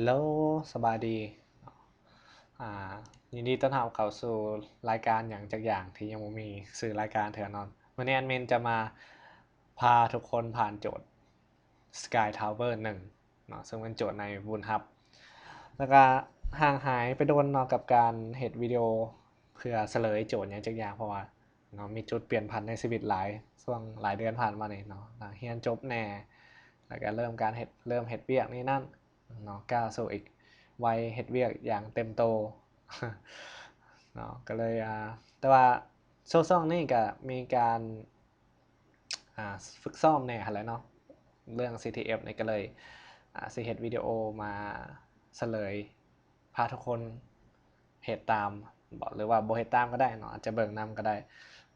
ໂລ ສະບາຍດີ ອ່າ ຍິນດີຕ້ອນຮັບເຂົ້າສູ່ລາຍການຫຍັງຈັກຢ່າງທີ່ຍັງບໍ່ມີຊື່ລາຍການເທື່ອເນາະ. ມື້ນີ້ແອດມິນຈະມາພາທຸກຄົນຜ່ານໂຈດ Sky Tower ໜຶ່ງເນາະ ເຊິ່ງເປັນໂຈດໃນ Bootstrap ແລ້ວກະຫ່າງຫາຍໄປດົນເນາະກັບການເຮັດວິດີໂອເພື່ອສະເຫຼີຍໂຈດຫຍັງຈັກຢ່າງ ເພາະວ່າ ເນາະ ມີຈຸດປ່ຽນຜັນໃນຊີວິດຫຼາຍ ຊ່ວງຫຼາຍເດືອນຜ່ານມານີ້ເນາະ ຫຼັງຮຽນຈົບແດ່ ແລ້ວກະເລີ່ມການເຮັດ ເລີ່ມເຮັດວຽກນີ້ນັ້ນເນາະ ກ້າວສູ່ອີກໄວເຮັດວຽກຢ່າງເຕັມໂຕເນາະ ກະເລີຍ ອ່າ ແຕ່ວ່າຊ່ວງໆນີ້ກະມີການ ອ່າ ຝຶກຊ້ອມແດ່ຫັ້ນແຫຼະເນາະ ເລື່ອງ CTF ນີ້ ກະເລີຍ ອ່າ ຊິເຮັດວິດີໂອມາສະເຫຼີຍ ພາທຸກຄົນເຮັດຕາມບໍ ຫຼືວ່າບໍ່ເຮັດຕາມກະໄດ້ເນາະ ອາດຈະເບິ່ງນຳກະໄດ້.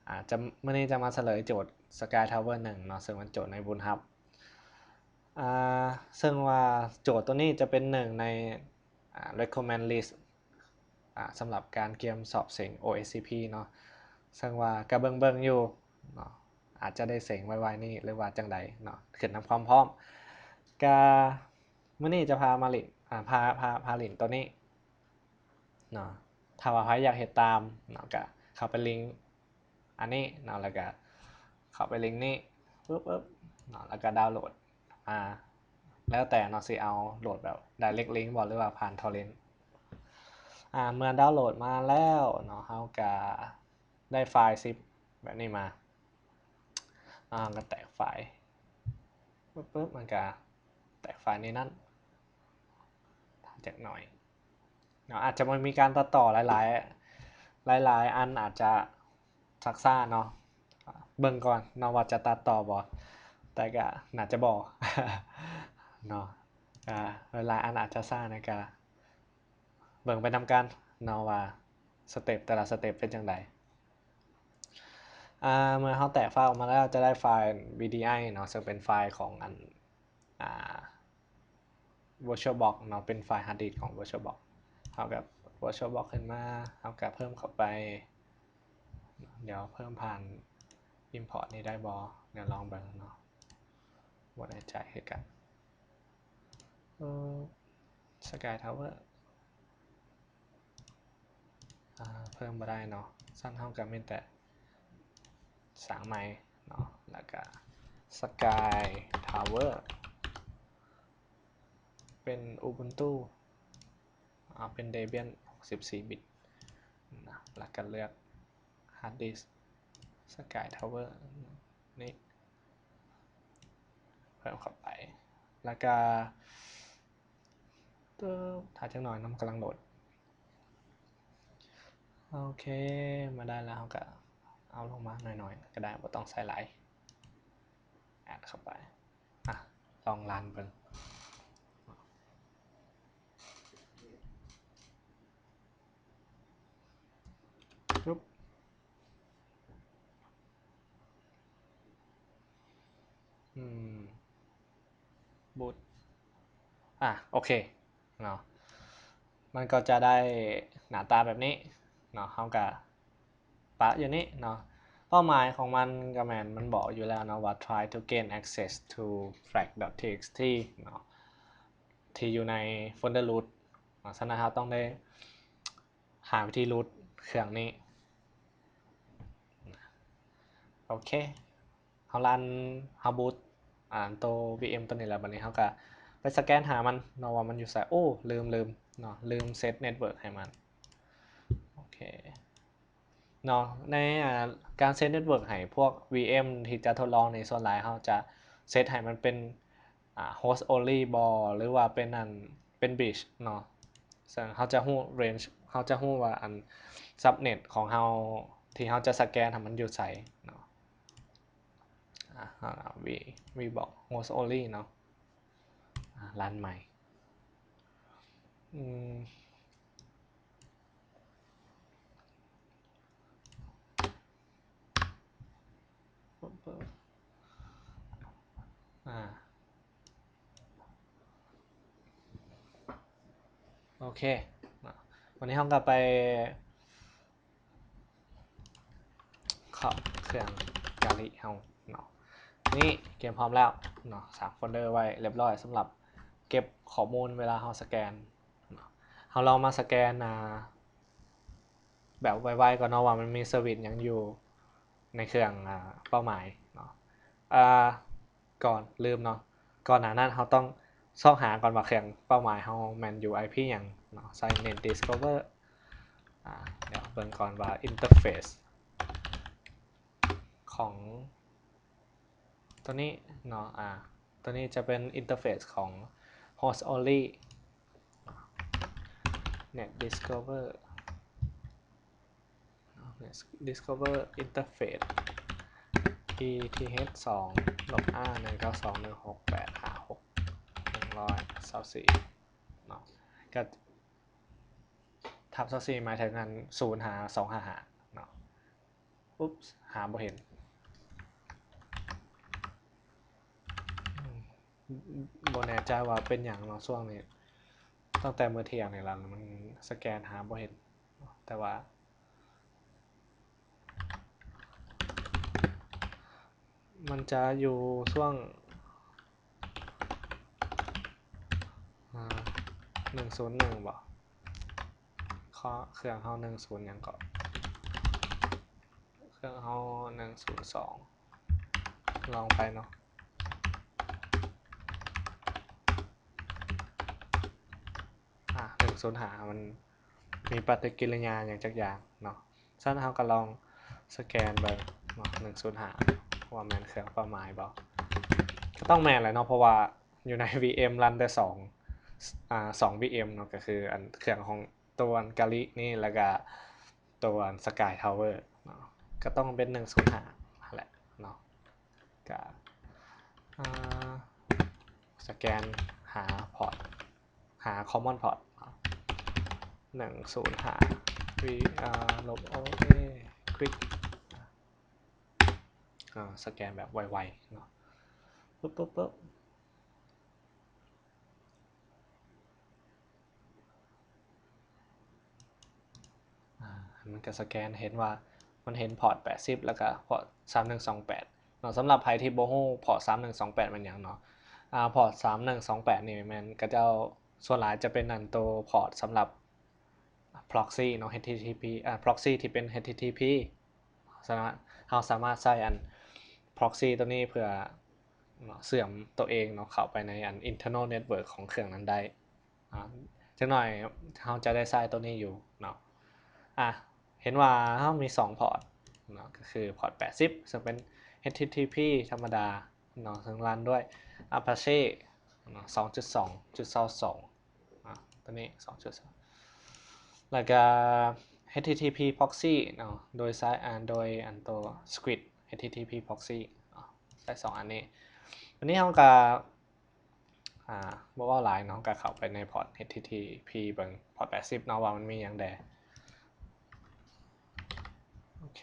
ອາ ຈະ ມື້ນີ້ຈະມາສະເຫຼີຍໂຈດ Sky Tower ໜຶ່ງເນາະ ເຊິ່ງເປັນໂຈດໃນ Bootstrap ອາ ເຊິ່ງວ່າໂຈດໂຕນີ້ຈະເປັນໜຶ່ງໃນ ອ່າ recommend list ອ່າ ສຳລັບການກຽມສອບເສັງ OSCP ເນາະ ເຊິ່ງວ່າກະເບິ່ງໆຢູ່ເນາະ ອາດຈະໄດ້ເສັງໄວໆນີ້ ຫຼືວ່າຈັ່ງໃດເນາະ ຂຶ້ນນຳຄວາມພ້ອມ. ກະ ມື້ນີ້ຈະພາມາຫຼິ້ນ ອ່າ ພາ ພາ ພາຫຼິ້ນໂຕນີ້ເນາະ. ຖ້າວ່າໃຜຢາກເຮັດຕາມເນາະ ກະເຂົ້າໄປລິງອັນນີ້ເນາະ ແລ້ວກະເຂົ້າໄປລິງນີ້ ປຶບ ປຶບເນາະ ແລ້ວກະດາວໂຫຼດ ອ່າ ແລ້ວແຕ່ເນາະ ຊິເອົາໂຫຼດແບບ direct link ບໍ ຫຼືວ່າຜ່ານ torrent. ອ່າ ເມື່ອດາວໂຫຼດມາແລ້ວເນາະ ເຮົາກະໄດ້ໄຟລ໌ zip ແບບນີ້ມາ ອ່າ ກະແຕກໄຟລ໌ ປຶບ ປຶບ ມັນກະແຕກໄຟລ໌ໃນນັ້ນ ຖ້າຈັກໜ້ອຍເນາະ ອາດຈະບໍ່ມີການຕັດຕໍ່ຫຼາຍໆ ຫຼາຍໆອັນອາດຈະຊັກຊ້າເນາະ ເບິ່ງກ່ອນເນາະວ່າຈະຕັດຕໍ່ບໍ່ ແຕ່ກະໜ້າຈະບໍ່ເນາະ ອາ ຫຼາຍໆອັນອາດຈະຊ້າ ແຕ່ກະເບິ່ງໄປນຳກັນເນາະວ່າສະເຕັບແຕ່ລະສະເຕັບເປັນຈັ່ງໃດ. ອ່າ ເມື່ອເຮົາແຕກໄຟລ໌ອອກມາແລ້ວ ຈະໄດ້ໄຟລ໌ VDI ເນາະ ເຊິ່ງເປັນໄຟລ໌ຂອງອັນ ອ່າ VirtualBox ເນາະ ເປັນໄຟລ໌ hard disk ຂອງ VirtualBox. ເຮົາກະ VirtualBox ຂຶ້ນມາ ເຮົາກະເພີ່ມເຂົ້າໄປ ດຽວເພີ່ມຜ່ານ import ນີ້ໄດ້ບໍ່ ດຽວລອງເບິ່ງເນາະ ບໍ່ແນ່ໃຈຄືກັນ. ເອີ Sky Tower ອ່າ ເພີ່ມບໍ່ໄດ້ເນາະ ຊັ້ນເຮົາກະມີແຕ່ສ້າງໃໝ່ເນາະ ແລ້ວກະ Sky Tower ເປັນ Ubuntu ເອົາເປັນ Debian ຫົກສິບສີ່ບິດນະ ແລ້ວກະເລືອກ hard disk Sky Tower ນີ້ ເພີ່ມເຂົ້າໄປ ແລ້ວກະ ຕຶບ ຖ້າຈັກໜ້ອຍເນາະ ມັນກຳລັງໂຫຼດ. ໂອເຄ ມາໄດ້ແລ້ວ ເຮົາກະເອົາລົງມາໜ້ອຍໆກະໄດ້ ບໍ່ຕ້ອງໃສ່ຫຼາຍ ແອັດເຂົ້າໄປ ອ່ະ ລອງຣັນເບິ່ງ ປຶບ ອືມ ບູດ ອ່ະ ໂອເຄເນາະ ມັນກໍຈະໄດ້ໜ້າຕາແບບນີ້ເນາະ ເຮົາກະປະຢູ່ນີ້ເນາະ. ເປົ້າໝາຍຂອງມັນກະແມ່ນ ມັນບອກຢູ່ແລ້ວເນາະວ່າ try to gain access to flag.txt ເນາະ ທີ່ຢູ່ໃນໂຟນເດີ root ເນາະ. ສະນັ້ນເຮົາຕ້ອງໄດ້ຫາວິທີ root ເຄື່ອງນີ້. ໂອເຄ ເຮົາຣັນ ເຮົາບູດ ອ່າ ໂຕ VM ໂຕນີ້ແລ້ວ ບາດນີ້ເຮົາກະໄປສະແກນຫາມັນເນາະວ່າມັນຢູ່ໃສ. ໂອ້ ລືມ ລືມເນາະ ລືມເຊັດ network ໃຫ້ມັນ. ໂອເຄເນາະ ໃນ ອ່າ ການເຊັດ network ໃຫ້ພວກ VM ທີ່ຈະທົດລອງນີ້ ສ່ວນຫຼາຍເຮົາຈະເຊັດໃຫ້ມັນເປັນ ອ່າ host only ບໍ ຫຼືວ່າເປັນອັນ ເປັນ bridge ເນາະ. ເຊິ່ງເຮົາຈະຮູ້ range ເຮົາຈະຮູ້ວ່າອັນ subnet ຂອງເຮົາທີ່ເຮົາຈະສະແກນຫັ້ນມັນຢູ່ໃສເນາະ. ອ່າ V V ບອກ host only ເນາະ. ອ່າ ຣັນໃໝ່ ອືມ ອ່າ ໂອເຄ ບາດນີ້ເຮົາກະໄປເຂົ້າເຄື່ອງກາລິເຮົາເນາະ. ນີ້ກຽມພ້ອມແລ້ວເນາະ ສ້າງໂຟນເດີໄວ້ລຽບຮ້ອຍສຳລັບ ເກັບຂໍ້ມູນເວລາເຮົາສະແກນເນາະ. ເຮົາລອງມາສະແກນ ອ່າ ແບບໄວໆກ່ອນເນາະ ວ່າມັນມີເຊີວິດຫຍັງຢູ່ໃນເຄື່ອງ ອ່າ ເປົ້າໝາຍເນາະ. ອ່າ ກ່ອນ ລືມເນາະ ກ່ອນໜ້ານັ້ນເຮົາຕ້ອງຊອກຫາກ່ອນວ່າເຄື່ອງເປົ້າໝາຍເຮົາແມ່ນຢູ່ໄອພີຫຍັງເນາະ. ໃສ່ net discover ອ່າ ດຽວເບິ່ງກ່ອນວ່າ interface ຂອງຕົວນີ້ເນາະ ອ່າ ຕົວນີ້ຈະເປັນ interface ຂອງ host only. Net discover discover interface eth ສອງ ລົບ r ໜຶ່ງ ເກົ້າ ສອງ ໜຶ່ງ ຫົກ ແປດ ຫ້າ ຫົກ ໜຶ່ງ ສອງ ສີ່ ເນາະ ກໍທັບ ຊາວສີ່ ໝາຍເຖິງອັນ ສູນ ຫາ ສອງ ຫາ ຫ້າ ເນາະ. ອຸບ ຫາບໍ່ເຫັນ ບໍ່ແນ່ໃຈວ່າເປັນຫຍັງເນາະ ຊ່ວງນີ້ ຕັ້ງແຕ່ມື້ທ່ຽງນີ້ລະ ມັນສະແກນຫາບໍ່ເຫັນ ແຕ່ວ່າມັນຈະຢູ່ຊ່ວງ ອ່າ ໜຶ່ງສູນໜຶ່ງບໍ ເຄື່ອງເຮົາໜຶ່ງສູນຫຍັງເກາະ ເຄື່ອງເຮົາໜຶ່ງສູນສອງ ລອງໄປເນາະ. ອ່າ ໜຶ່ງສູນຫ້າ ມັນມີປະຕິກິລິຍາຫຍັງຈັກຢ່າງເນາະ. ຊັ້ນເຮົາກໍລອງສະແກນເບິ່ງເນາະ ໜຶ່ງສູນຫ້າ ວ່າແມ່ນເຄື່ອງເປົ້າໝາຍບໍ່. ກໍຕ້ອງແມ່ນແຫຼະເນາະ ເພາະວ່າຢູ່ໃນ VM ຣັນແຕ່ສອງ ອ່າ ສອງ VM ເນາະ ກໍຄືອັນເຄື່ອງຂອງຕົວອັນກາລິນີ້ ແລ້ວກໍຕົວອັນ Sky Tower ເນາະ ກໍຕ້ອງເປັນ ໜຶ່ງສູນຫ້າ ຫັ້ນແຫຼະເນາະ. ກະ ອ່າ ສະແກນຫາພອດ ຫາ common port ເນາະ ໜຶ່ງສູນຫ້າ V R ລົບ O A quick ອ່າ ສະແກນແບບໄວໆເນາະ ປຶບໆ ອ່າ ມັນກະສະແກນເຫັນວ່າມັນເຫັນພອດແປດສິບ ແລ້ວກະພອດສາມໜຶ່ງສອງແປດເນາະ. ສຳລັບໃຜທີ່ບໍ່ຮູ້ພອດສາມໜຶ່ງສອງແປດແມ່ນຫຍັງເນາະ ອ່າ ພອດສາມໜຶ່ງສອງແປດນີ້ແມ່ນເຂົາເຈົ້າສ່ວນຫຼາຍຈະເປັນອັນໂຕພອດສຳລັບ proxy ເນາະ HTTP ອ່າ proxy ທີ່ເປັນ HTTP ສາມາດ ເຮົາສາມາດໃຊ້ອັນ proxy ຕົວນີ້ເພື່ອເຊື່ອມຕົວເອງເນາະ ເຂົ້າໄປໃນອັນ internal network ຂອງເຄື່ອງນັ້ນໄດ້. ອ່າ ຈັກໜ້ອຍເຮົາຈະໄດ້ໃຊ້ຕົວນີ້ຢູ່ເນາະ. ອ່າ ເຫັນວ່າເຮົາມີສອງພອດເນາະ ກໍຄືພອດແປດສິບ ເຊິ່ງເປັນ HTTP ທຳມະດາເນາະ ເຊິ່ງຣັນດ້ວຍ Apache ເນາະ ສອງຈຸດສອງຈຸດຊາວສອງ ອ່າ ຕົວນີ້ ສອງຈຸດສອງ ແລ້ວກໍ HTTP proxy ເນາະ ໂດຍໃຊ້ ອ່າ ໂດຍອັນໂຕ script HTTP proxy ເນາະ ໃຊ້ສອງອັນນີ້. ອັນນີ້ເຮົາກໍ ອ່າ ບໍ່ເວົ້າຫຼາຍເນາະ ກໍເຂົ້າໄປໃນພອດ HTTP ເບິ່ງ ພອດແປດສິບເນາະ ວ່າມັນມີຫຍັງແດ່. ໂອເຄ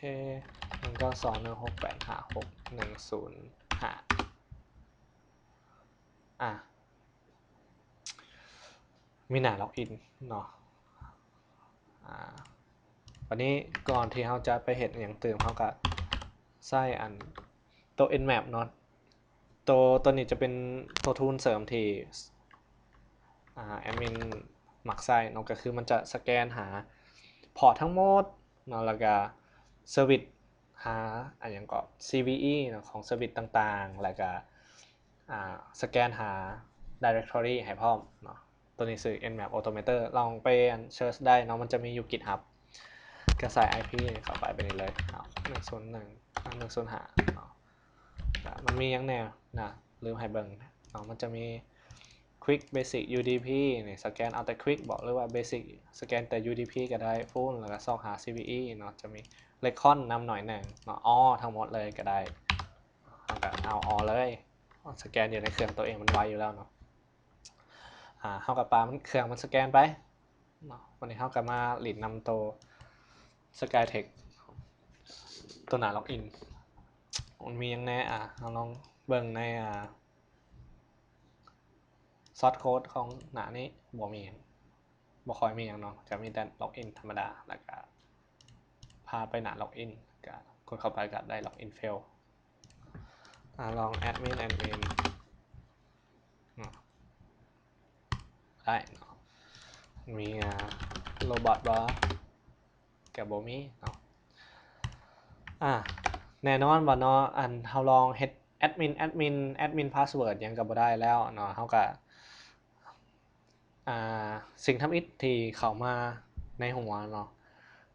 ໜຶ່ງເກົ້າສອງໜຶ່ງຫົກແປດຫ້າຫົກໜຶ່ງສູນຫ້າ ອ່າ ມີໜ້າ login ເນາະ. ອ່າ ບັດນີ້ກ່ອນທີ່ເຮົາຈະໄປເຮັດຫຍັງຕື່ມ ເຮົາກະໃຊ້ອັນໂຕ Nmap ເນາະ. ໂຕ ໂຕນີ້ຈະເປັນໂຕ tool ເສີມທີ່ ອ່າ ແອດມິນມັກໃຊ້ເນາະ ກໍຄືມັນຈະສະແກນຫາພອດທັງໝົດເນາະ ແລ້ວກະ service ຫາອັນຫຍັງເກາະ CVE ເນາະ ຂອງ service ຕ່າງໆ ແລ້ວກະ ອ່າ ສະແກນຫາ directory ໃຫ້ພ້ອມເນາະ. ຕົວນີ້ຊື່ Nmap Automator ລອງໄປອັນ search ໄດ້ເນາະ ມັນຈະມີຢູ່ GitHub ກໍໃສ່ IP ເຂົ້າໄປ ໄປນີ້ເລີຍ ເອົາ ໜຶ່ງສູນໜຶ່ງ ໜຶ່ງສູນຫ້າ ເນາະ. ກໍມັນມີຫຍັງແດ່ນະ ລືມໃຫ້ເບິ່ງເນາະ ມັນຈະມີ Quick Basic UDP ນີ້ ສະແກນເອົາແຕ່ Quick ບໍ ຫຼືວ່າ Basic ສະແກນແຕ່ UDP ກໍໄດ້ Full ແລ້ວກໍຊອກຫາ CVE ເນາະ ຈະມີ Recon ນຳໜ້ອຍໜຶ່ງເນາະ All ທັງໝົດເລີຍກໍໄດ້ ເຮົາກໍເອົາ All ເລີຍ. ສະແກນຢູ່ໃນເຄື່ອງຕົວເອງມັນໄວຢູ່ແລ້ວເນາະ. ອ່າ ເຮົາກໍປາມັນ ເຄື່ອງມັນສະແກນໄປເນາະ. ວັນນີ້ເຮົາກໍມາຫຼິ້ນນຳໂຕ Skytext ໂຕໜ້າ login ມັນມີຫຍັງແດ່. ອ່າ ເຮົາລອງເບິ່ງໃນ ອ່າ source code ຂອງໜ້ານີ້ ບໍ່ມີຫຍັງ ບໍ່ຄ່ອຍມີຫຍັງເນາະ ຈະມີແຕ່ login ທຳມະດາ ແລ້ວກະພາໄປໜ້າ login ກະກົດເຂົ້າໄປກະໄດ້ login fail. ອ່າ ລອງ admin admin ເນາະ ໄດ້ເນາະ. ມີ ອ່າ ໂຣບອດບໍ່? ກໍບໍ່ມີເນາະ. ອາ ແນ່ນອນວ່າເນາະ ອັນເຮົາລອງເຮັດແອັດມິນ ແອັດມິນ ແອັດມິນພາສເວີດຫຍັງກໍບໍ່ໄດ້ແລ້ວເນາະ. ເຮົາກໍ ອ່າ ສິ່ງທຳອິດທີ່ເຂົ້າມາໃນຫົວເນາະ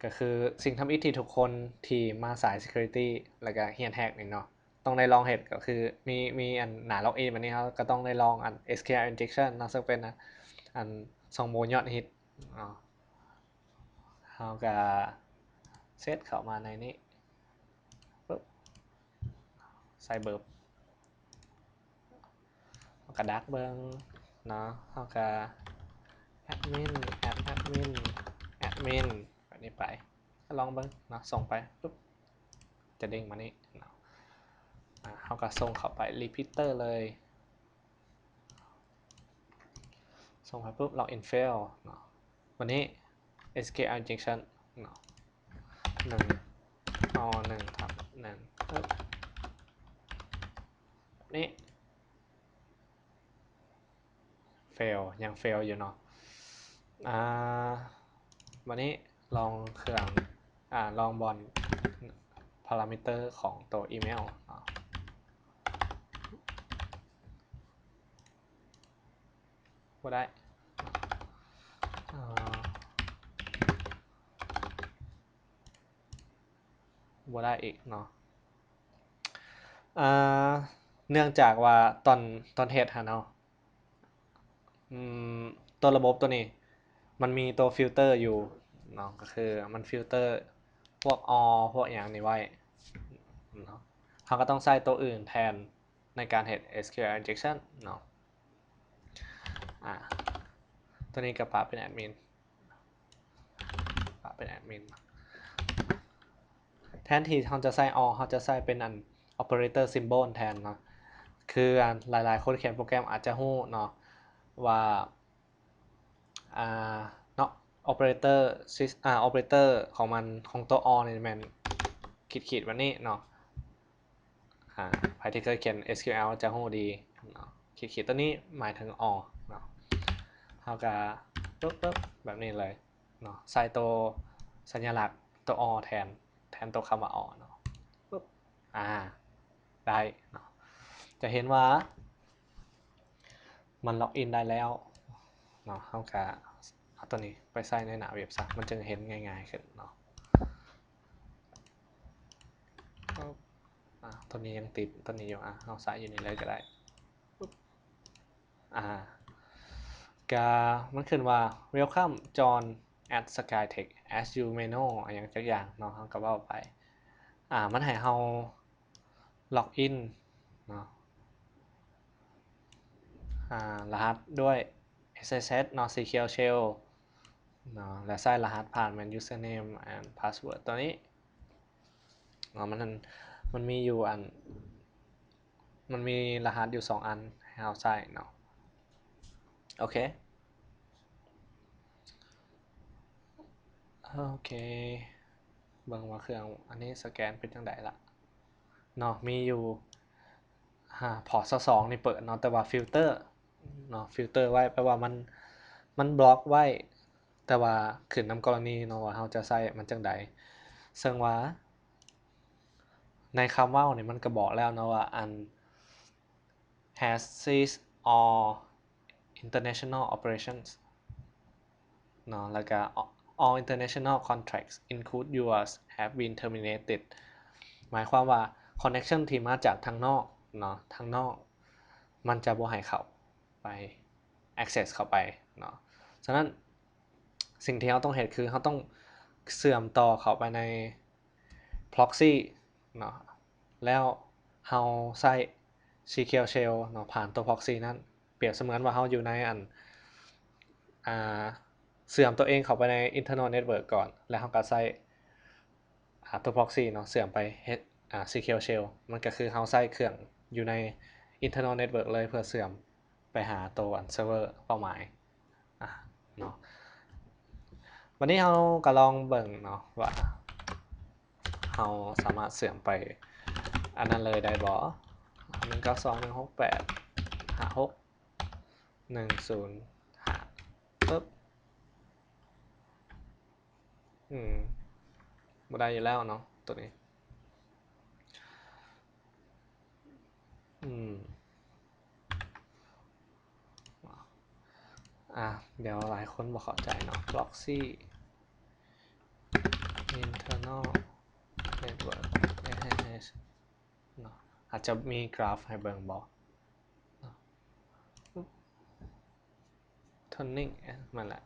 ກໍຄືສິ່ງທຳອິດທີ່ທຸກຄົນທີ່ມາສາຍ Security ແລ້ວກໍຮຽນແຮັກນີ້ເນາະ ຕ້ອງໄດ້ລອງເຮັດ ກໍຄືມີ ມີອັນໜ້າ login ແບບນີ້ ເຮົາກໍຕ້ອງໄດ້ລອງອັນ SQL injection ເນາະ ເຊິ່ງເປັນອັນຊ່ອງໂຫວ່ຍອດຮິດເນາະ. ເຮົາກໍ set ເຂົ້າມາໃນນີ້ ປຶບ ໃສ່ເບີບ ເຮົາກໍດັກເບິ່ງເນາະ. ເຮົາກໍ admin add admin admin ແບບນີ້ໄປ ກໍລອງເບິ່ງເນາະ. ສົ່ງໄປ ປຶບ ຈະເດ້ງມານີ້ເນາະ. ອາ ເຮົາກໍສົ່ງເຂົ້າໄປ repeater ເລີຍ. ສົ່ງໄປປຶບ login fail ເນາະ. ວັນນີ້ SQL injection ເນາະ ໜຶ່ງ all ໜຶ່ງທັບໜຶ່ງ ປຶບ ແບບນີ້ fail ຍັງ fail ຢູ່ເນາະ. ອາ ວັນນີ້ລອງເຄື່ອງ ອາ ລອງບ່ອນ parameter ຂອງໂຕອີເມວເນາະ. ບໍ່ໄດ້ເນາະ ເອີ ບໍ່ໄດ້ອີກເນາະ. ເອີ ເນື່ອງຈາກວ່າຕອນ ຕອນເຮັດຫັ້ນເນາະ ອືມ ຕົວລະບົບຕົວນີ້ມັນມີຕົວຟິວເຕີຢູ່ເນາະ ກໍຄືມັນຟິວເຕີພວກ all ພວກຫຍັງນີ້ໄວ້ເນາະ. ເຮົາກໍຕ້ອງໃຊ້ຕົວອື່ນແທນໃນການເຮັດ SQL injection ເນາະ. ອາ ຕົວນີ້ກໍປະເປັນແອັດມິນ ປະເປັນແອັດມິນ. ແທນທີ່ເຮົາຈະໃຊ້ all ເຮົາຈະໃຊ້ເປັນອັນ operator symbol ແທນເນາະ. ຄືອັນຫຼາຍໆຄົນຂຽນໂປຣແກຣມອາດຈະຮູ້ເນາະວ່າ ອາ ເນາະ operator sys ອາ operator ຂອງມັນ ຂອງຕົວ all ນີ້ແມ່ນຂີດໆແບບນີ້ເນາະ. ອາ ໃຜທີ່ເຄີຍຂຽນ SQL ຈະຮູ້ດີເນາະ ຂີດໆຕົວນີ້ໝາຍເຖິງ all ເນາະ. ເຮົາກໍປຶບໆ ແບບນີ້ເລີຍເນາະ ໃສ່ຕົວສັນຍາລັກຕົວ all ແທນ ແທນຕົວຄຳວ່າ all ເນາະ. ປຶບ ອາ ໄດ້ເນາະ. ຈະເຫັນວ່າມັນ login ໄດ້ແລ້ວເນາະ. ເຮົາກໍເອົາຕົວນີ້ໄປໃສ່ໃນໜ້າເວັບຊະ ມັນຈຶ່ງເຫັນງ່າຍໆຂຶ້ນເນາະ. ອາ ຕົວນີ້ຍັງຕິດຕົວນີ້ຢູ່ ອາ ເຮົາໃສ່ຢູ່ນີ້ເລີຍກໍໄດ້. ອາ ກະມັນຂຶ້ນວ່າ Welcome join at Skytech as you may know ອີ່ຫຍັງຈັກຢ່າງເນາະ ເຮົາກໍເວົ້າໄປ. ອາ ມັນໃຫ້ເຮົາ login ເນາະ ອາ ລະຫັດດ້ວຍ SSH ເນາະ SQL Shell ເນາະ ແລະ ໃຊ້ລະຫັດຜ່ານແມ່ນ username and password ຕົວນີ້ເນາະ. ມັນ ມັນມີຢູ່ອັນ ມັນມີລະຫັດຢູ່ສອງອັນໃຫ້ເຮົາໃຊ້ເນາະ. ໂອເຄ ໂອເຄ ເບິ່ງວ່າເຄື່ອງອັນນີ້ສະແກນເປັນຈັ່ງໃດລະເນາະ. ມີຢູ່ ອາ ພອດຊາວສອງນີ້ເປີດເນາະ ແຕ່ວ່າຟິວເຕີເນາະ ຟິວເຕີໄວ້ ແປວ່າມັນ ມັນບລັອກໄວ້ ແຕ່ວ່າຂຶ້ນນຳກໍລະນີເນາະວ່າເຮົາຈະໃຊ້ມັນຈັ່ງໃດ. ເຊິ່ງວ່າໃນຄຳເວົ້ານີ້ມັນກໍບອກແລ້ວເນາະວ່າ ອັນ has ceased all international operations ເນາະ ແລ້ວກໍ all international contracts include yours have been terminated ໝາຍຄວາມວ່າ connection ທີ່ມາຈາກທາງນອກເນາະ ທາງນອກມັນຈະບໍ່ໃຫ້ເຂົ້າໄປ access ເຂົ້າໄປເນາະ. ສະນັ້ນ ສິ່ງທີ່ເຮົາຕ້ອງເຮັດຄືເຮົາຕ້ອງເຊື່ອມຕໍ່ເຂົ້າໄປໃນ proxy ເນາະ ແລ້ວເຮົາໃຊ້ SQL Shell ເນາະ ຜ່ານຕົວ proxy ນັ້ນ. ປຽບສະເໝືອນວ່າເຮົາຢູ່ໃນອັນ ອາ ເຊື່ອມຕົວເອງເຂົ້າໄປໃນ internal network ກ່ອນ ແລ້ວເຮົາກໍໃຊ້ ອາ ຕົວ proxy ເນາະ ເຊື່ອມໄປເຮັດ ອາ SQL Shell ມັນກໍຄືເຮົາໃຊ້ເຄື່ອງຢູ່ໃນ internal network ເລີຍ ເພື່ອເຊື່ອມໄປຫາໂຕອັນ server ເປົ້າໝາຍ ອາ ເນາະ. ບັດນີ້ເຮົາກໍລອງເບິ່ງເນາະວ່າ ເຮົາສາມາດເຊື່ອມໄປອັນນັ້ນເລີຍໄດ້ບໍ່? ໜຶ່ງເກົ້າສອງ ໜຶ່ງຫົກແປດ ຫ້າຫົກ ໜຶ່ງສູນຫ້າ ປຶບ ອືມ ບໍ່ໄດ້ຢູ່ແລ້ວເນາະ ໂຕນີ້ ອືມ ອ່າ ດຽວຫຼາຍຄົນບໍ່ເຂົ້າໃຈເນາະ proxy internal network ເນາະ ອາດຈະມີກຣາຟໃຫ້ເບິ່ງບໍ່ເນາະ turning ແມ່ນລະ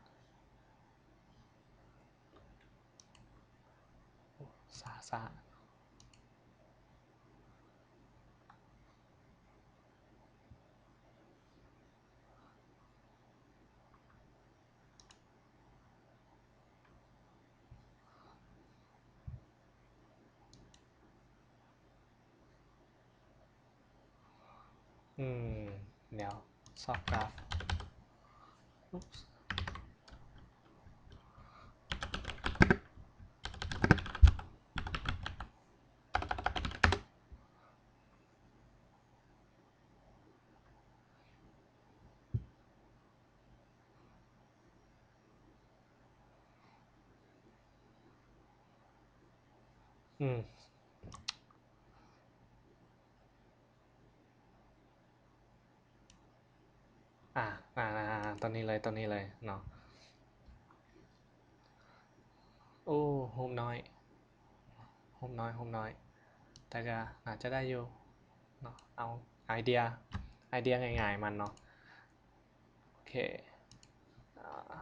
ຊ້າໆ. ອືມ ດຽວຊອກກຣາຟ ອືມ ອ່າ ອ່າ ຕົວນີ້ເລີຍ ຕົວນີ້ເລີຍເນາະ ໂອ້ ຮູບນ້ອຍ ຮູບນ້ອຍ ຮູບນ້ອຍ ແຕ່ກະໜ້າຈະໄດ້ຢູ່ເນາະ ເອົາໄອເດຍ ໄອເດຍງ່າຍໆມັນເນາະ ໂອເຄ ອ່າ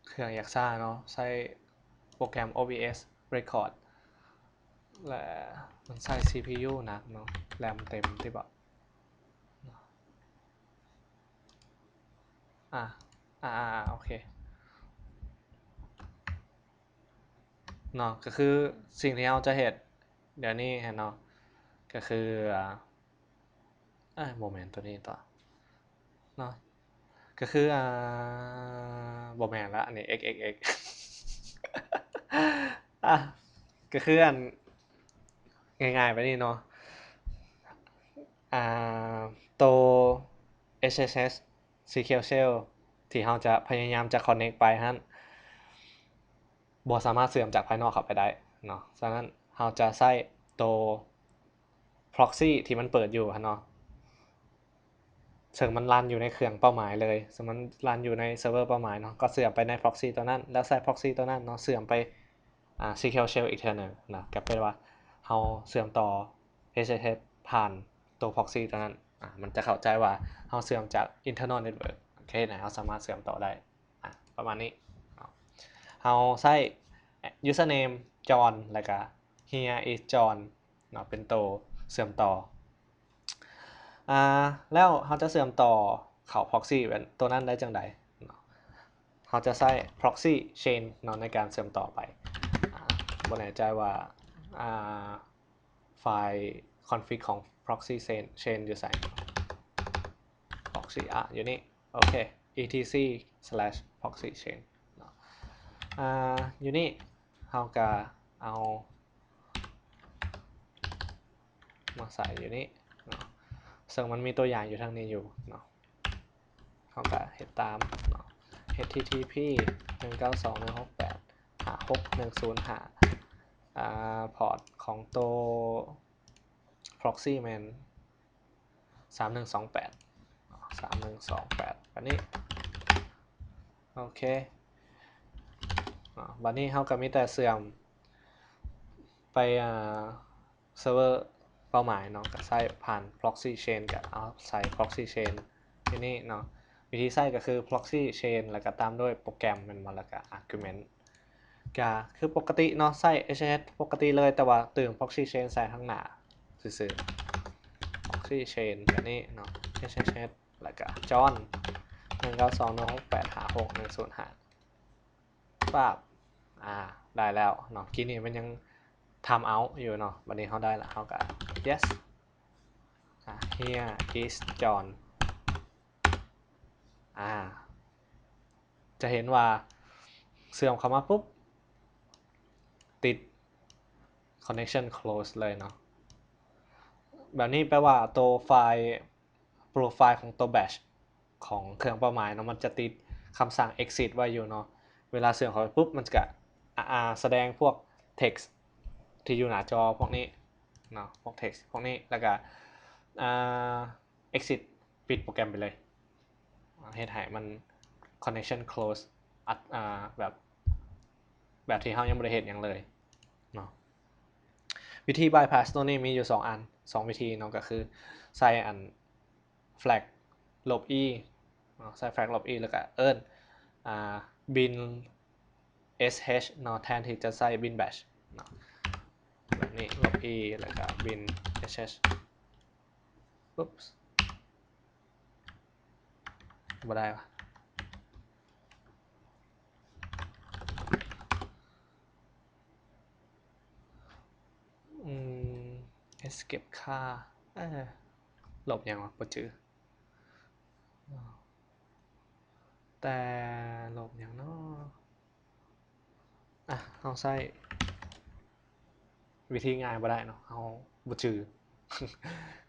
ເຄື່ອງຢາກຊ້າເນາະ ໃຊ້ໂປຣແກຣມ ໂອບີເອັສ Record ແລະ ມັນໃຊ້ ຊີພີຢູ ໜັກເນາະ ແຣມເຕັມຕິບະ ອ່າ ອ່າ ອ່າ ໂອເຄ ເນາະ ກໍຄືສິ່ງທີ່ເຮົາຈະເຮັດດຽວນີ້ຫັ້ນເນາະ ກໍຄື ອ່າ ເອີ ບໍ່ແມ່ນຕົວນີ້ຕົວະ ເນາະ ກໍຄື ອ່າ ບໍ່ແມ່ນລະ ອັນນີ້ ເອັກ ເອັກ ເອັກ ອ່າ ກໍຄືອັນ ງ່າຍໆແບບນີ້ເນາະ ອ່າ ໂຕ ເອັດເອັດເອັດ SSH Secure Shell ທີ່ເຮົາຈະພະຍາຍາມຈະ connect ໄປຫັ້ນ ບໍ່ສາມາດເຊື່ອມຈາກພາຍນອກເຂົ້າໄປໄດ້ເນາະ ສະນັ້ນເຮົາຈະໃຊ້ໂຕ proxy ທີ່ມັນເປີດຢູ່ຫັ້ນເນາະ ເຊິ່ງມັນຣັນຢູ່ໃນເຄື່ອງເປົ້າໝາຍເລີຍ ເຊິ່ງມັນຣັນຢູ່ໃນເຊີເວີເປົ້າໝາຍເນາະ ກໍເຊື່ອມໄປໃນ proxy ຕົວນັ້ນ ແລ້ວໃຊ້ proxy ຕົວນັ້ນເນາະ ເຊື່ອມໄປ ອ່າ Secure Shell ອີກເທື່ອໜຶ່ງນະ ກໍແປວ່າເຮົາເຊື່ອມຕໍ່ SSH ຜ່ານໂຕ proxy ຕົວນັ້ນ ອ່າ ມັນຈະເຂົ້າໃຈວ່າເຮົາເຊື່ອມຈາກ internal network ໂອເຄນະ ເຮົາສາມາດເຊື່ອມຕໍ່ໄດ້ ອ່າ ປະມານນີ້ເນາະ ເຮົາໃຊ້ username John ແລ້ວກະ here is John ເນາະ ເປັນໂຕເຊື່ອມຕໍ່ ອ່າ ແລ້ວເຮົາຈະເຊື່ອມຕໍ່ເຂົ້າ proxy ໂຕນັ້ນໄດ້ຈັ່ງໃດເນາະ ເຮົາຈະໃຊ້ proxy chain ເນາະ ໃນການເຊື່ອມຕໍ່ໄປ ອ່າ ບໍ່ແນ່ໃຈວ່າ ອ່າ ໄຟລ໌ config ຂອງ proxy chain ຢູ່ໃສ proxy ອ່າ ຢູ່ນີ້ ໂອເຄ etc/proxy chain ເນາະ ອ່າ ຢູ່ນີ້ເຮົາກະເອົາມາໃສ່ຢູ່ນີ້ເນາະ ເຊິ່ງມັນມີຕົວຢ່າງຢູ່ທາງນີ້ຢູ່ເນາະ ເຮົາກະເຮັດຕາມເນາະ ເອັດທີທີພີ ໜຶ່ງເກົ້າສອງ ໜຶ່ງຫົກແປດ ຫ້າຫົກ ໜຶ່ງສູນຫ້າ ອ່າ ພອດຂອງໂຕ proxy ແມ່ນ ສາມໜຶ່ງສອງແປດ ສາມໜຶ່ງສອງແປດ ບາດນີ້ ໂອເຄ ອາ ບາດນີ້ເຮົາກໍມີແຕ່ເຊື່ອມໄປ ອາ ເຊີເວີເປົ້າໝາຍເນາະ ກໍໃຊ້ຜ່ານ proxy chain ກໍເອົາໃສ່ proxy chain ທີ່ນີ້ເນາະ ວິທີໃຊ້ກໍຄື proxy chain ແລ້ວກໍຕາມດ້ວຍໂປຣແກຣມແມ່ນບໍ່ ແລ້ວກໍ argument ກະຄືປົກກະຕິເນາະ ໃຊ້ SSH ປົກກະຕິເລີຍ ແຕ່ວ່າຕື່ມ proxy chain ໃສ່ທາງໜ້າຊື່ໆ proxy chain ແບບນີ້ເນາະ SSH ແລ້ວກະ John ໜຶ່ງເກົ້າສອງ ໜຶ່ງຫົກແປດ ຫ້າຫົກ ໜຶ່ງສູນຫ້າ ປາບ ອາ ໄດ້ແລ້ວເນາະ ກີ້ນີ້ມັນຍັງ time out ຢູ່ເນາະ ບັດນີ້ເຮົາໄດ້ລະ ເຮົາກະ yes ອາ here is John ອາ ຈະເຫັນວ່າເຊື່ອມເຂົ້າມາປຸບ ຕິດ connection close ເລີຍເນາະ ແບບນີ້ແປວ່າໂຕໄຟລ໌ profile ຂອງໂຕ batch ຂອງເຄື່ອງເປົ້າໝາຍເນາະ ມັນຈະຕິດຄຳສັ່ງ exit ໄວ້ຢູ່ເນາະ. ເວລາເຊື່ອມເຂົ້າໄປປຸບ ມັນຈະ ອາ ສະແດງພວກ text ທີ່ຢູ່ໜ້າຈໍພວກນີ້ເນາະ ພວກ text ພວກນີ້ ແລ້ວກະ ອາ exit ປິດໂປຣແກຣມໄປເລີຍ ເຮັດໃຫ້ມັນ connection close ອັດ ອາ ແບບ ແບບທີ່ເຮົາຍັງບໍ່ໄດ້ເຮັດຫຍັງເລີຍເນາະ. ວິທີ bypass ໂຕນີ້ມີຢູ່ສອງອັນ ສອງວິທີເນາະ ກໍຄືໃສ່ອັນ flag ລົບ e ເນາະ ໃສ່ flag ລົບ e ແລ້ວກໍເອີ້ນ ອາ bin sh ເນາະ ແທນທີ່ຈະໃສ່ bin bash ເນາະ ແບບນີ້ ລົບ e ແລ້ວກໍ bin sh ປຸບ ບໍ່ໄດ້ວະ ອືມ escape ຄ່າ ເອີ ລົບຫຍັງວະ ບໍ່ຈື່ ແຕ່ລົບຫຍັງເນາະ ອະ ເຮົາໃຊ້ວິທີງ່າຍບໍ່ໄດ້ເນາະ ເຮົາບໍ່ຈື່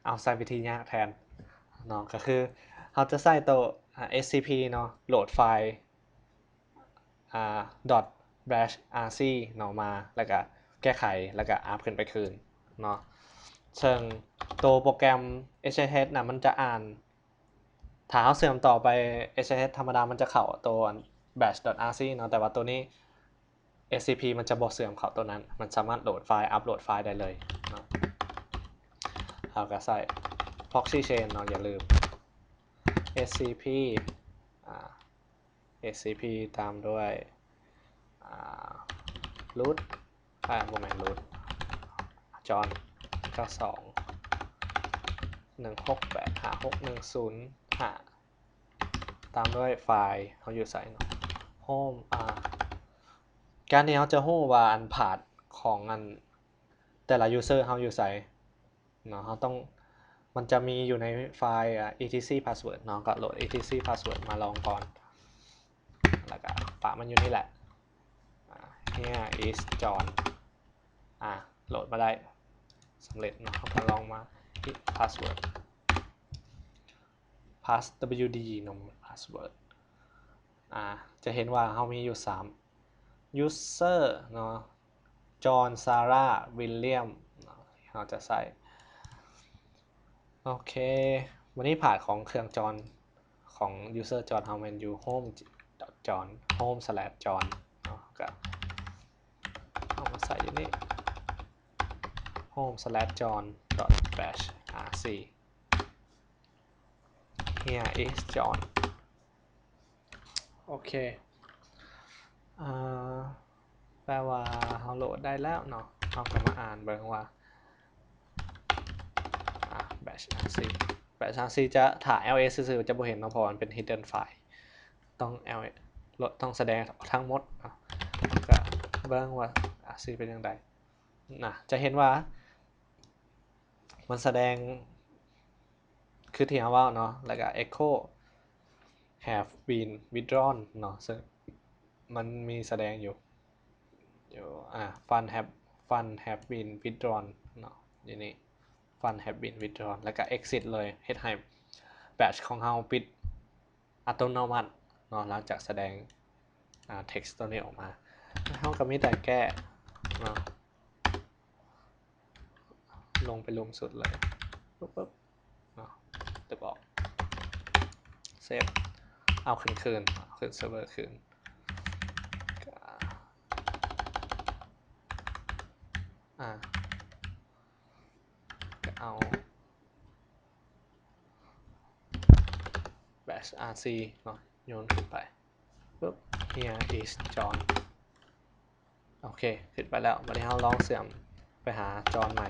ເອົາໃຊ້ວິທີຍາກແທນເນາະ ກໍຄືເຮົາຈະໃຊ້ໂຕ ອາ scp ເນາະ ໂຫຼດໄຟລ໌ ອາ .bashrc ເນາະ ມາ ແລ້ວກະແກ້ໄຂ ແລ້ວກະອັບຂຶ້ນໄປຄືນເນາະ ເຊິ່ງໂຕໂປຣແກຣມ shsh ນະ ມັນຈະອ່ານ ຖ້າເຮົາເຊື່ອມຕໍ່ໄປ shsh ທຳມະດາ ມັນຈະເຂົ້າໂຕອັນ bash.rc ເນາະ ແຕ່ວ່າໂຕນີ້ scp ມັນຈະບໍ່ເຊື່ອມເຂົ້າໂຕນັ້ນ ມັນສາມາດໂຫຼດໄຟລ໌ ອັບໂຫຼດໄຟລ໌ໄດ້ເລີຍເນາະ. ເຮົາກໍໃຊ້ proxy chain ເນາະ ຢ່າລືມ scp ອາ scp ຕາມດ້ວຍ ອາ root ອາ ບໍ່ແມ່ນ root John ເກົ້າສອງ ໜຶ່ງຫົກແປດຫ້າຫົກໜຶ່ງສູນຫ້າ ຕາມດ້ວຍໄຟລ໌ເຮົາຢູ່ໃສເນາະ home ອາ ການທີ່ເຮົາຈະຮູ້ວ່າອັນ path ຂອງອັນ ແຕ່ລະ user ເຮົາຢູ່ໃສເນາະ ເຮົາຕ້ອງ ມັນຈະມີຢູ່ໃນໄຟລ໌ ອາ etc password ເນາະ ກໍໂຫຼດ etc password ມາລອງກ່ອນ ແລ້ວກໍປະມັນຢູ່ນີ້ແຫຼະ ອາ here is John ອາ ໂຫຼດມາໄດ້ສຳເລັດເນາະ ເຮົາກໍລອງມາ password passwd ເນາະ password ອາ ຈະເຫັນວ່າເຮົາມີຢູ່ສາມ user ເນາະ John Sarah William ເນາະ ເຮົາຈະໃຊ້ ໂອເຄ ວັນນີ້ path ຂອງເຄື່ອງ John ຂອງ user John ເຮົາແມ່ນຢູ່ home John home slash John ເນາະ ກໍເອົາມາໃສ່ຢູ່ນີ້ home slash John dot bash rc here is John ໂອເຄ ອາ ແປວ່າເຮົາໂຫຼດໄດ້ແລ້ວເນາະ ເຮົາກໍມາອ່ານເບິ່ງວ່າ ອາ bash rc bash rc ຈະ ຖ້າ ls ຊື່ໆ ຈະບໍ່ເຫັນເນາະ ເພາະວ່າມັນເປັນ hidden file ຕ້ອງ ls ຕ້ອງສະແດງທັງໝົດເນາະ ກໍເບິ່ງວ່າ rc ເປັນຈັ່ງໃດນະ ຈະເຫັນວ່າ ມັນສະແດງຄືທີ່ເຮົາເວົ້າເນາະ ແລ້ວກໍ echo have been withdrawn ເນາະ ເຊິ່ງມັນມີສະແດງຢູ່ ຢູ່ ອາ fund have fund have been withdrawn ເນາະ ຢູ່ນີ້ fund have been withdrawn ແລ້ວກໍ exit ເລີຍ ເຮັດໃຫ້ bash ຂອງເຮົາປິດອັດຕະໂນມັດເນາະ ຫຼັງຈາກສະແດງ ອາ text ຕົວນີ້ອອກມາ ເຮົາກໍມີແຕ່ແກ້ເນາະ ລົງໄປລຸ່ມສຸດເລີຍ ປຶບໆ ເນາະ ຕຶບອອກ save ເອົາຂຶ້ນຄືນ ເອົາຂຶ້ນເຊີເວີຄືນ ອາ ກໍເອົາ bash rc ເນາະ ໂຍນຂຶ້ນໄປ ປຶບ here is John ໂອເຄ ຂຶ້ນໄປແລ້ວ ບັດນີ້ເຮົາລອງເຊື່ອມໄປຫາ John ໃໝ່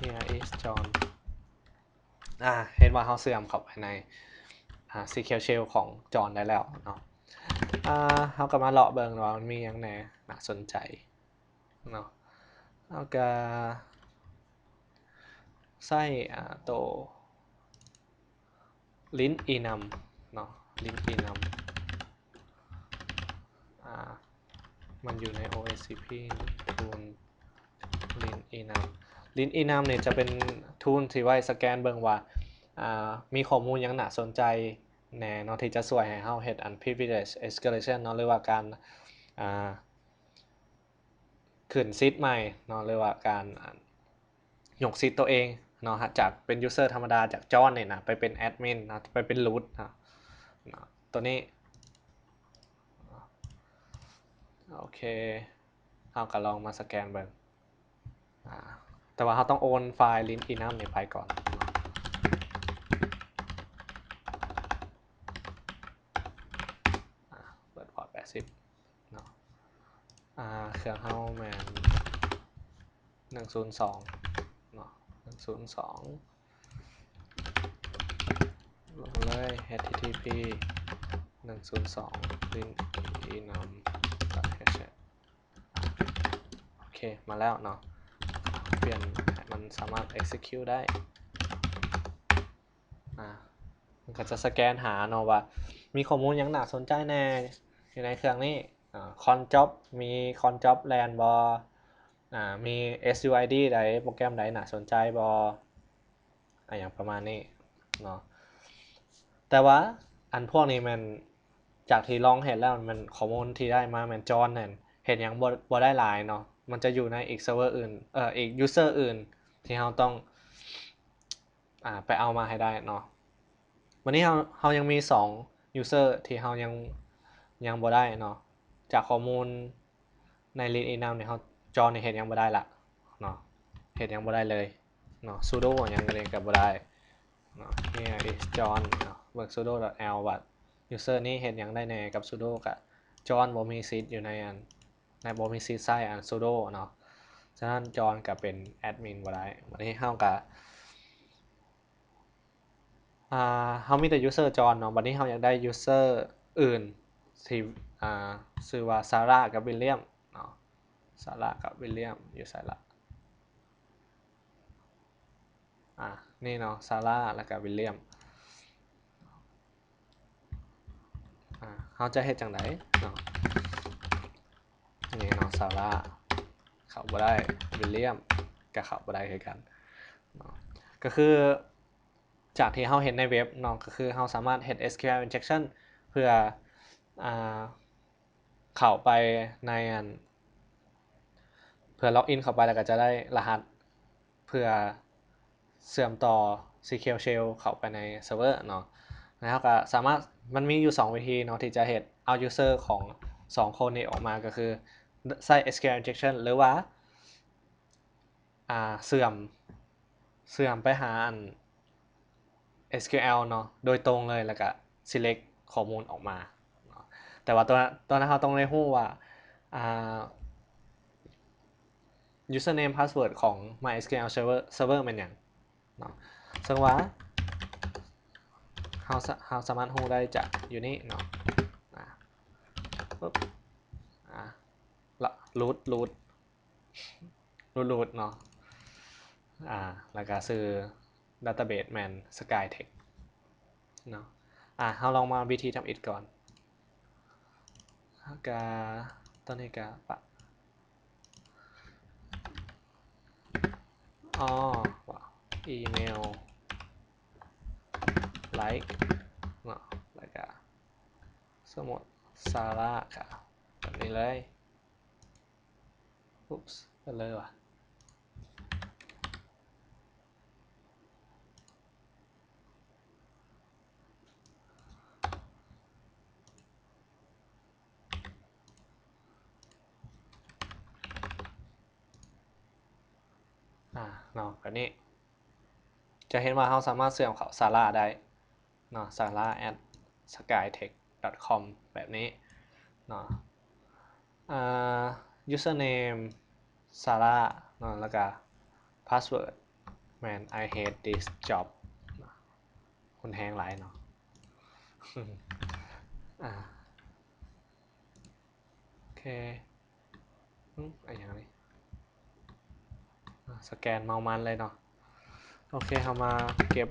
here is John ອາ ເຫັນວ່າເຮົາເຊື່ອມເຂົ້າໄປໃນ ອາ SQL shell ຂອງ John ໄດ້ແລ້ວເນາະ ອາ ເຮົາກໍມາເລາະເບິ່ງວ່າມັນມີຫຍັງແດ່ໜ້າສົນໃຈເນາະ ເຮົາກໍໃຊ້ ອາ ໂຕ lint enum ເນາະ lint enum ອາ ມັນຢູ່ໃນ OSCP tool Lin Enum Lin Enum ນີ້ຈະເປັນ tool ທີ່ໄວ້ສະແກນເບິ່ງວ່າ ອ່າ ມີຂໍ້ມູນຫຍັງໜ້າສົນໃຈແດ່ເນາະ ທີ່ຈະຊ່ວຍໃຫ້ເຮົາເຮັດອັນ privilege escalation ເນາະ ຫຼືວ່າການ ອ່າ ຂຶ້ນສິດໃໝ່ເນາະ ຫຼືວ່າການ ອ່າ ຍົກສິດໂຕເອງເນາະ ຈາກເປັນ user ທຳມະດາ ຈາກ John ນີ້ນະ ໄປເປັນ admin ເນາະ ໄປເປັນ root ເນາະ ເນາະ ໂຕນີ້. ໂອເຄ ເຮົາກໍລອງມາສະແກນເບິ່ງ ອ່າ ແຕ່ວ່າເຮົາຕ້ອງໂອນໄຟລ໌ Lin Enum ນີ້ໄປກ່ອນເນາະ ອ່າ ເປີດ port ແປດສິບເນາະ ອ່າ ເຄື່ອງເຮົາແມ່ນ ໜຶ່ງສູນສອງເນາະ ໜຶ່ງສູນສອງ ລົງເລີຍ ເອັດທີທີພີ ໜຶ່ງສູນສອງ lin enum dot h ໂອເຄ ມາແລ້ວເນາະ ປ່ຽນໃຫ້ມັນສາມາດ execute ໄດ້ ອ່າ ມັນກໍຈະສະແກນຫາເນາະວ່າມີຂໍ້ມູນຫຍັງໜ້າສົນໃຈແດ່ຢູ່ໃນເຄື່ອງນີ້ ອ່າ cron job ມີ cron job ແລ່ນບໍ່ ອ່າ ມີ SUID ໃດ ໂປຣແກຣມໃດໜ້າສົນໃຈບໍ່ ອາ ຫຍັງປະມານນີ້ເນາະ ແຕ່ວ່າອັນພວກນີ້ແມ່ນ ຈາກທີ່ລອງເຮັດແລ້ວ ແມ່ນຂໍ້ມູນທີ່ໄດ້ມາແມ່ນ John ນັ້ນເຮັດຫຍັງບໍ່ ບໍ່ໄດ້ຫຼາຍເນາະ ມັນຈະຢູ່ໃນອີກເຊີເວີອື່ນ ເອີ ອີກ user ອື່ນທີ່ເຮົາຕ້ອງ ອ່າ ໄປເອົາມາໃຫ້ໄດ້ເນາະ. ບັດນີ້ເຮົາ ເຮົາຍັງມີສອງ user ທີ່ເຮົາຍັງ ຍັງບໍ່ໄດ້ເນາະ ຈາກຂໍ້ມູນໃນ Lin Enum ນີ້ ເຮົາ John ນີ້ເຮັດຫຍັງບໍ່ໄດ້ລະເນາະ ເຮັດຫຍັງບໍ່ໄດ້ເລີຍເນາະ sudo ຫຍັງກໍບໍ່ໄດ້ເນາະ here is John ເນາະ ເບິ່ງ sudo dot l ວ່າ user ນີ້ເຮັດຫຍັງໄດ້ແດ່ກັບ sudo ກະ John ບໍ່ມີສິດຢູ່ໃນອັນ ໃນ ບໍ່ມີສິດໃຊ້ອັນ sudo ເນາະ ສະນັ້ນ John ກະເປັນ admin ບໍ່ໄດ້. ບັດນີ້ເຮົາກະ ອ່າ ເຮົາມີແຕ່ user John ເນາະ ບັດນີ້ເຮົາຢາກໄດ້ user ອື່ນທີ່ ອ່າ ຊື່ວ່າ Sarah ກັບ William ເນາະ Sarah ກັບ William ຢູ່ໃສລະ ອ່າ ນີ້ເນາະ Sarah ແລ້ວກະ William ອ່າ ເຮົາຈະເຮັດຈັ່ງໃດເນາະ ນີ້ເນາະ Sarah ເຂົ້າບໍ່ໄດ້ William ກະເຂົ້າບໍ່ໄດ້ຄືກັນເນາະ ກໍຄື ຈາກທີ່ເຮົາເຮັດໃນເວັບເນາະ ກໍຄືເຮົາສາມາດເຮັດ SQL injection ເພື່ອ ອ່າ ເຂົ້າໄປໃນອັນ ເພື່ອ login ເຂົ້າໄປ ແລ້ວກໍຈະໄດ້ລະຫັດ ເພື່ອເຊື່ອມຕໍ່ SQL Shell ເຂົ້າໄປໃນ server ເນາະ ແລ້ວເຮົາກໍສາມາດ ມັນມີຢູ່ສອງວິທີເນາະ ທີ່ຈະເຮັດເອົາ user ຂອງສອງຄົນນີ້ອອກມາ ກໍຄືໃຊ້ SQL injection ຫຼືວ່າ ອ່າ ເຊື່ອມ ເຊື່ອມໄປຫາອັນ SQL ເນາະ ໂດຍຕົງເລີຍ ແລ້ວກະ select ຂໍ້ມູນອອກມາເນາະ ແຕ່ວ່າຕົວ ຕົວນັ້ນເຮົາຕ້ອງໄດ້ຮູ້ວ່າ ອ່າ username password ຂອງ MySQL server server ແມ່ນຫຍັງເນາະ ເຊິ່ງວ່າເຮົາສາ ເຮົາສາມາດຮູ້ໄດ້ຈາກຢູ່ນີ້ເນາະ ອ່າ ປຶບ ອ່າ root root root root ເນາະ ອ່າ ແລ້ວກະຊື່ database ແມ່ນ Skytext ເນາະ ອ່າ ເຮົາລອງມາວິທີທຳອິດກ່ອນ ກະ ຕອນນີ້ກະປະ ອໍ email like ເນາະ ແລ້ວກະ ສົມມຸດ Sarah ກະ ແບບນີ້ເລີຍ Oops ເລີຍວ່າ ອ່າ ເນາະ ແບບນີ້ ຈະເຫັນວ່າເຮົາສາມາດເຊື່ອມເຂົ້າ Sarah ໄດ້ເນາະ sarah at skytext dot com ແບບນີ້ເນາະ ອ່າ username Sarah ເນາະ ແລ້ວກະ password ແມ່ນ I hate this job ເນາະ ຮຸນແຮງຫຼາຍເນາະ ອ່າ ໂອເຄ ອືມ ອາ ຫຍັງນີ້ ອາ ສະແກນເມົາມັນເລີຍເນາະ ໂອເຄ ເຮົາມາເກັບ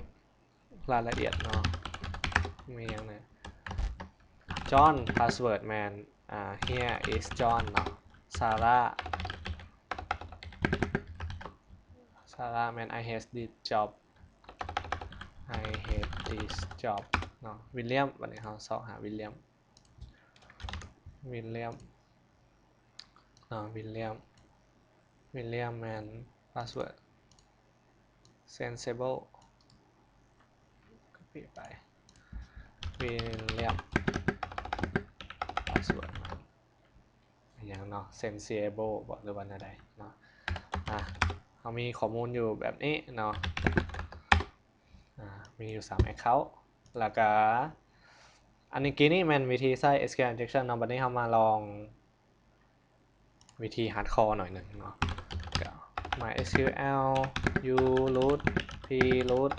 ລາຍລະອຽດເນາະ ມີຫຍັງແດ່ John password ແມ່ນ ອ່າ here is John ເນາະ Sarah Sarah ແມ່ນ I hate this job I hate this job ເນາະ William ບັດນີ້ເຮົາຊອກຫາ William William ເນາະ William William ແມ່ນ password sensible copy ໄປ William password ຫຍັງເນາະ sensible ບໍ ຫຼືວ່າແນວໃດເນາະ ອ່າ ເຮົາມີຂໍ້ມູນຢູ່ແບບນີ້ເນາະ ອ່າ ມີຢູ່ສາມ account ແລ້ວກະ ອັນນີ້ກີ້ນີ້ແມ່ນວິທີໃຊ້ SQL injection ເນາະ ບັດນີ້ເຮົາມາລອງວິທີ hardcore ໜ້ອຍໜຶ່ງເນາະ ກໍ MySQL uroot proot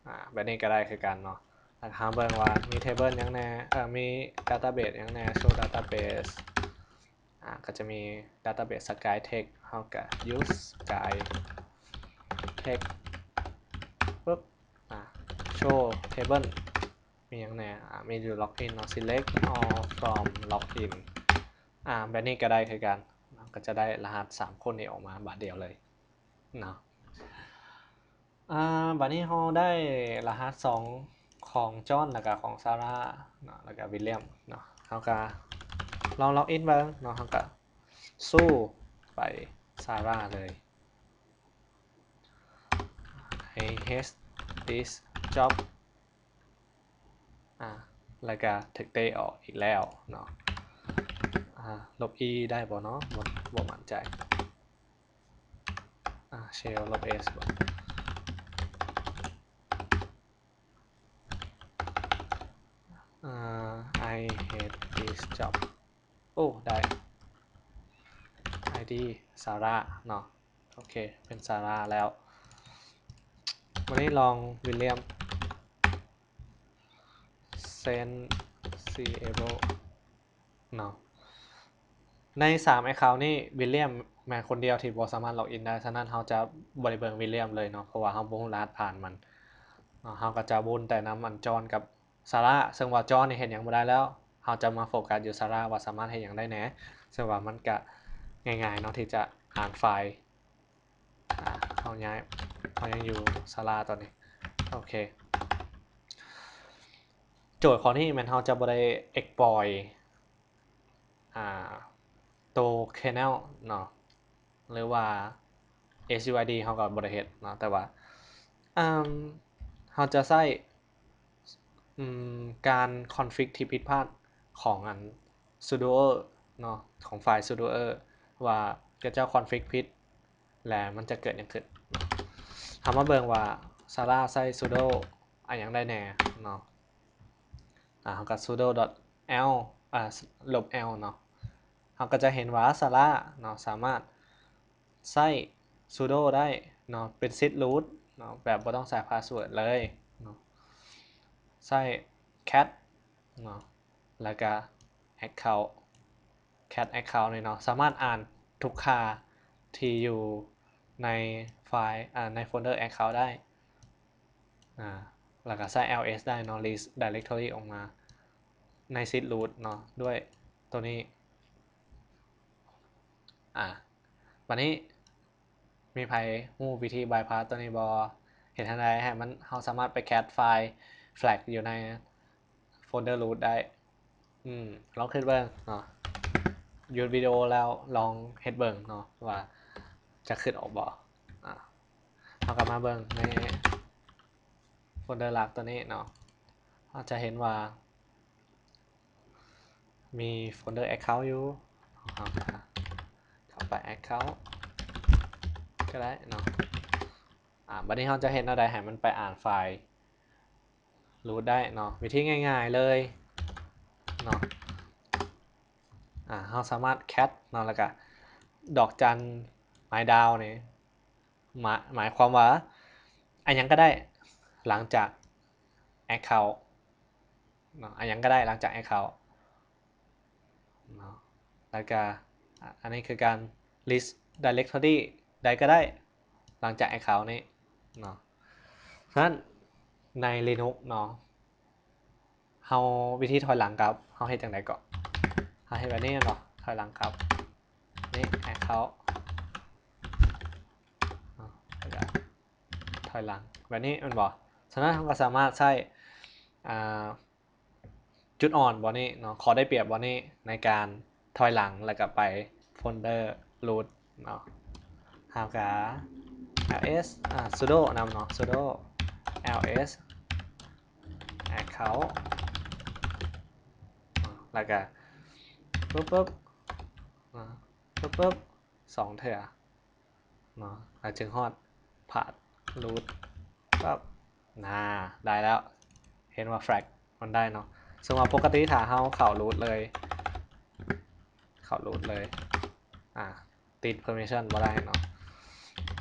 ອ່າ ແບບນີ້ກໍໄດ້ຄືກັນເນາະ ແລ້ວເຮົາເບິ່ງວ່າມີ table ຫຍັງແດ່ ເອີ ມີ database ຫຍັງແດ່ show database ອ່າ ກໍຈະມີ database Sky Text ເຮົາກໍ use Sky Text ປຶບ ອ່າ show table ມີຫຍັງແດ່ ອ່າ ມີຢູ່ login ເນາະ select all from login ອ່າ ແບບນີ້ກໍໄດ້ຄືກັນເນາະ ກໍຈະໄດ້ລະຫັດສາມຄົນນີ້ອອກມາບາດດຽວເລີຍເນາະ ອ່າ ບາດນີ້ເຮົາໄດ້ລະຫັດສອງຂອງ John ແລ້ວກະຂອງ Sarah ເນາະ ແລ້ວກະ William ເນາະ ເຮົາກະລອງ login ເບິ່ງເນາະ ເຮົາກະ show ໄປ Sarah ເລີຍ I hate this job ອ່າ ແລ້ວກະຖືກເຕະອອກອີກແລ້ວເນາະ ອ່າ ລົບ E ໄດ້ບໍ່ເນາະ ບໍ່ ບໍ່ໝັ້ນໃຈ ອ່າ shell ລົບ S ບໍ່ ອ່າ I hate this job ໂອ້ ໄດ້ ID Sarah ເນາະ ໂອເຄ ເປັນ Sarah ແລ້ວ ບາດນີ້ລອງ William sensible ເນາະ ໃນສາມ account ນີ້ William ແມ່ນຄົນດຽວທີ່ບໍ່ສາມາດ login ໄດ້ ສະນັ້ນເຮົາຈະບໍ່ໄດ້ເບິ່ງ William ເລີຍເນາະ ເພາະວ່າເຮົາບໍ່ຮູ້ລະຫັດຜ່ານມັນເນາະ ເຮົາກໍຈະວຸ່ນແຕ່ນຳອັນ John ກັບ Sarah ເຊິ່ງວ່າ John ນີ້ເຮັດຫຍັງບໍ່ໄດ້ແລ້ວ ເຮົາຈະມາໂຟກັສຢູ່ Sarah ວ່າສາມາດເຮັດຫຍັງໄດ້ແດ່ ເຊິ່ງວ່າມັນກະງ່າຍໆເນາະ ທີ່ຈະອ່ານໄຟລ໌ ອ່າ ເຮົາຍ້າຍ ເຮົາຍັງຢູ່ Sarah ຕອນນີ້ ໂອເຄ ໂຈດຂໍ້ນີ້ແມ່ນເຮົາຈະບໍ່ໄດ້ exploit ອ່າ ໂຕ kernel ເນາະ ຫຼືວ່າ SUID ເຮົາກໍບໍ່ໄດ້ເຮັດເນາະ ແຕ່ວ່າ ອ່າ ເຮົາຈະໃຊ້ ອືມ ການ config ທີ່ຜິດພາດຂອງອັນ sudoer ເນາະ ຂອງໄຟລ໌ sudoer ວ່າເຂົາເຈົ້າ config ຜິດ ແລະມັນຈະເກີດຫຍັງຂຶ້ນເນາະ ເຮົາມາເບິ່ງວ່າ Sarah ໃຊ້ sudo ອາຫຍັງໄດ້ແດ່ເນາະ ອ່າ ເຮົາກໍ sudo dot l ອ່າ ລົບ l ເນາະ ເຮົາກໍຈະເຫັນວ່າ Sarah ເນາະ ສາມາດໃຊ້ sudo ໄດ້ເນາະ ເປັນ sys root ເນາະ ແບບບໍ່ຕ້ອງໃສ່ password ເລີຍເນາະ ໃຊ້ cat ເນາະ ແລ້ວກະ account cat account ນີ້ເນາະ ສາມາດອ່ານທຸກຄ່າທີ່ຢູ່ໃນໄຟລ໌ ອ່າ ໃນໂຟນເດີ account ໄດ້ ອ່າ ແລ້ວກະໃຊ້ ls ໄດ້ເນາະ list directory ອອກມາໃນ sys root ເນາະ ດ້ວຍໂຕນີ້ ອ່າ ບາດນີ້ ມີໃຜຮູ້ວິທີ bypass ໂຕນີ້ບໍ່? ເຮັດຈັ່ງໃດໃຫ້ມັນ ເຮົາສາມາດໄປ cat ໄຟລ໌ flag ຢູ່ໃນໂຟນເດີ root ໄດ້? ອືມ ລອງຄິດເບິ່ງເນາະ ຢຸດວິດີໂອແລ້ວລອງເຮັດເບິ່ງເນາະ ວ່າຈະຄິດອອກບໍ່? ອ່າ ເຮົາກໍມາເບິ່ງໃນໂຟນເດີຫຼັກໂຕນີ້ເນາະ ເຮົາຈະເຫັນວ່າ ມີໂຟນເດີ account ຢູ່ ເຮົາກໍເຂົ້າໄປ account ກໍໄດ້ເນາະ ອ່າ ບັດນີ້ເຮົາຈະເຮັດແນວໃດໃຫ້ມັນໄປອ່ານໄຟລ໌ root ໄດ້ເນາະ ວິທີງ່າຍໆເລີຍເນາະ ອ່າ ເຮົາສາມາດ cat ເນາະ ແລ້ວກໍດອກຈັນ my down ນີ້ ໝາຍ ໝາຍຄວາມວ່າ ອາຫຍັງກໍໄດ້ ຫຼັງຈາກ account ເນາະ ອາຫຍັງກໍໄດ້ຫຼັງຈາກ account ເນາະ ແລ້ວກະ ອາ ອັນນີ້ຄືການ list directory ໃດກໍໄດ້ຫຼັງຈາກ account ນີ້ເນາະ ສະນັ້ນໃນ Linux ເນາະ ເຮົາ ວິທີຖອຍຫຼັງກັບ ເຮົາເຮັດຈັ່ງໃດເກາະ? ເຮົາເຮັດແບບນີ້ແມ່ນບໍ່? ຖອຍຫຼັງກັບ ນີ້ account ເນາະ ອຍຫຼັງແບບນີ້ແມ່ນບໍ່? ສະນັ້ນເຮົາກໍສາມາດໃຊ້ ອ່າ ຈຸດອ່ອນບ່ອນນີ້ເນາະ ຂໍ້ໄດ້ປຽບບ່ອນນີ້ໃນການຖອຍຫຼັງ ແລ້ວກໍໄປໂຟນເດີຣູດເນາະ. ເຮົາກໍ ls ອ່າ sudo ນຳເນາະ sudo ls account ແລ້ວກໍປຶບປຶບ ປຶບປຶບ ສອງເທື່ອເນາະ ແລ້ວຈຶ່ງຮອດ path root ປັບ ນາ ໄດ້ແລ້ວ. ເຫັນວ່າ flag ມັນໄດ້ເນາະ. ສົມມຸດວ່າປົກກະຕິຖ້າເຮົາເຂົ້າ root ເລີຍ ເຂົ້າ root ເລີຍ ອ່າ ຕິດ permission ບໍ່ໄດ້ເນາະ.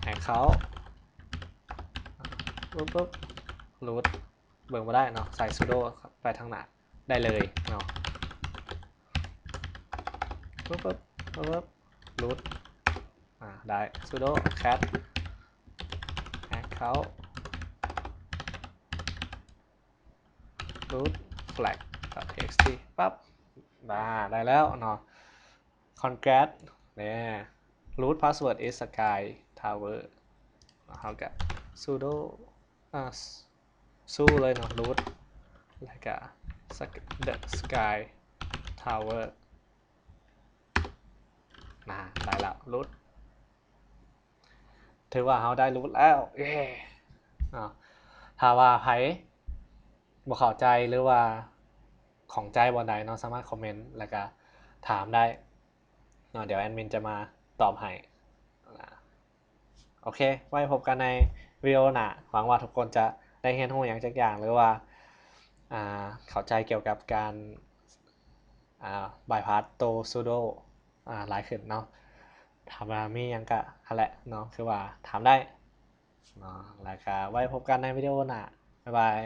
ໃຫ້ເຂົ້າ ປຶບປຶບ root ເບິ່ງບໍ່ໄດ້ເນາະ ໃສ່ sudo ໄປທາງໜ້າໄດ້ເລີຍເນາະ. ປຶບປຶບ root ອ່າ ໄດ້ sudo cat account root flag txt ປັບ ອ່າ ໄດ້ແລ້ວເນາະ. Congrats ແນ່ root password is sky tower ເຮົາກໍ sudo ອ່າ su ເລີຍເນາະ root ແລ້ວກໍ the sky tower ນາ ໄດ້ແລ້ວ root ຖືວ່າເຮົາໄດ້ root ແລ້ວ ເຢ້ເນາະ. ຖ້າວ່າໃຜບໍ່ເຂົ້າໃຈ ຫຼືວ່າຂ້ອງໃຈບ່ອນໃດເນາະ ສາມາດຄອມເມັນ ແລ້ວກໍຖາມໄດ້ເນາະ ດຽວແອດມິນຈະມາຕອບໃຫ້. ໂອເຄ ໄວ້ພົບກັນໃນວິດີໂອໜ້າ. ຫວັງວ່າທຸກຄົນຈະໄດ້ຮຽນຮູ້ຫຍັງຈັກຢ່າງ ຫຼືວ່າ ອ່າ ເຂົ້າໃຈກ່ຽວກັບການ ອ່າ bypass ໂຕ sudo ອ່າ ຫຼາຍຂຶ້ນເນາະ. ຖ້າວ່າມີຫຍັງກະຫັ້ນແຫຼະເນາະ ຄືວ່າຖາມໄດ້ເນາະ. ແລ້ວກະໄວ້ພົບກັນໃນວິດີໂອໜ້າ. ບາຍບາຍ.